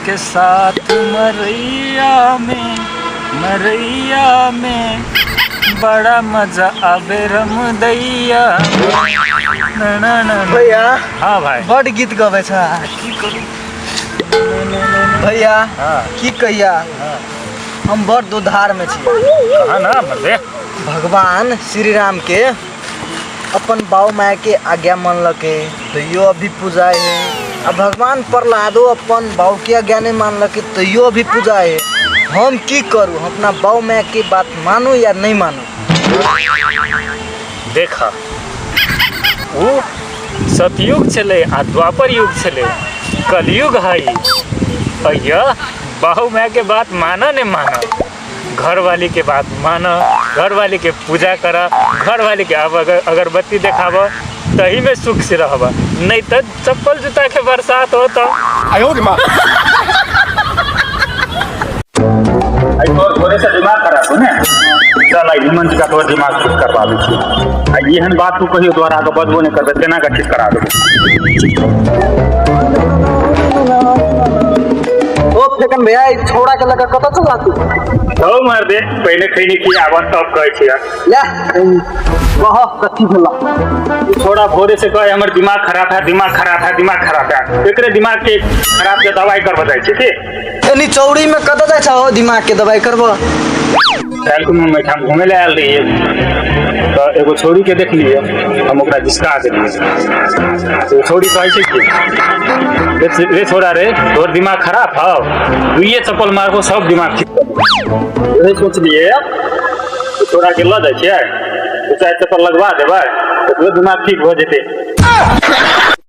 के साथ मरैया में, मरैया में बड़ा मजा आवे रमदैया में। ना ना ना ना। भैया। हाँ भाई। बड गीत गबै छ। की करू? भैया। हाँ। की कहिया? हाँ। हम बड़ दुधार में छी। कहाँ ना मर्दे? भगवान श्री राम के अपन बाऊ माय के आज्ञा मानलके तैयो अभी पूजाए है, आ भगवान प्रहलादो अपन बाऊ के आज्ञा नहीं मानलके तैयो अभी पूजाए है। हम की करू? हम अपना बाऊ माय के बात मानू या नहीं मानू? देखा, वो सतयुग छलै आ द्वापर युग छलै, कलयुग है। अय्या बाऊ माय के बात माना नहीं माना, घरवाली के बात माना, घरवाली के पूजा कर, घरवाली के अब अगरबत्ती देखाब, तही में सुख से रहब, नहीं तो चप्पल जूता के बरसात हो तो। आई तोर थोड़े से दिमाग खराब हो ने, चल आई हेमंत का तोर दिमाग ठीक करवा दै छी। आ एहन बात तू कहियो दोहरा के बजबो नहि करबै, तेना के ठीक करा देबो। ओ फेकन भैया, ई छौड़ा के लगा कतऽ चला तू? हौ मार दे, पहिले खैनी खियाबऽ तब कहै छियै। ले कह कथी भेला? ई छौड़ा भोरे से कहे हमर दिमाग खराब है, दिमाग खराब है, दिमाग खराब है। एकरे दिमाग के खराब के दवाई करबऽ जाइ छै की? एनी चौड़ी में कतऽ जाइ छहो दिमाग के दवाई करबऽ? काल्हि हम एहिठाम घुमै लए आयल रहियै तऽ एगो छौड़ी के देखलियै, हम ओकरा जिसका देलियै। ओ छौड़ी कहै छै कि रे छौड़ा रे, तोहर दिमाग खराब हौ, दुइये चप्पल मारबो सब दिमाग ठीक कर देबो। वही सोचलियै छौड़ा के लऽ जाइ छियै, दू चारि चप्पल लगवा देबै, ओकरो दिमाग ठीक भऽ जेतै।